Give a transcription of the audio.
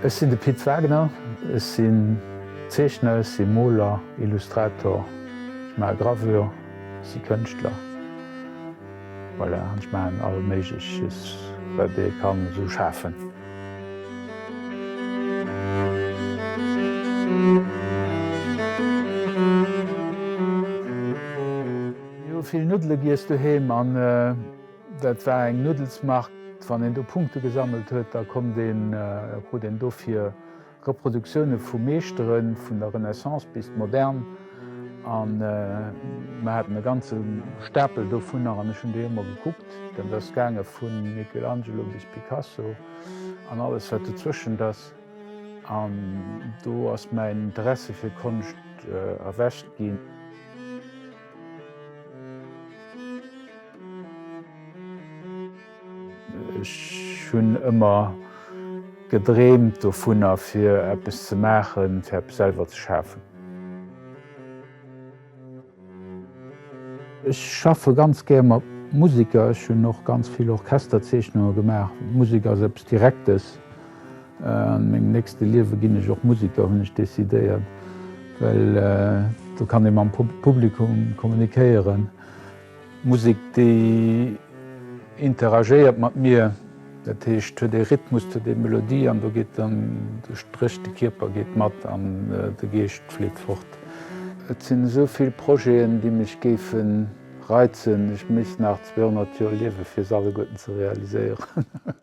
Ech sinn de Pit Wagner, ech sinn Zeechner, ech si Moler, Illustrator, ech maache Gravure, ech si Kënschtler, voilà, an ech maachen all Méigleches, wat ee kann esou schafen. Mir hu vill Nuddele giess doheem an dat war eng Nuddelsmark. Wann een do Punkte gesammelt huet, da konnt een, krut een dofir Reproduktioune vu Meeschteren, vun der Renaissance bis d'Modern. An mer haten e ganze Stapel dovunner an ech hunn déi ëmmer gekuckt. Dat ass gaange vu Michelangelo bis Picasso an alles wat dozwëschent ass. An do ass mäin Interesse fir Konscht erwächt ginn. Ech hunn ëmmer gedreemt dovunner fir eppes ze maachen, fir eppes selwer ze schafen. Ech schaffe ganz gär mat Museker. Ech hunn och ganz vill Orchesterzeechnunge gemaach. Musek ass eppes Direktes. An mengem nächste Liewe ginn ech och Museker, hunn ech decidéiert, well do kann ee mam Publikum kommunikéieren. Musek, déi interagéiert mat mir, dat heescht, huet ee Rhythmus, huet ee Melodie an do geet dann de Stréch, de Kierper geet mat an de Geescht flitt fort. Et sinn esou vill Projeten, déi mech géife reizen, ech misst nach 200 Joer liewe fir se alleguerten ze realiséieren.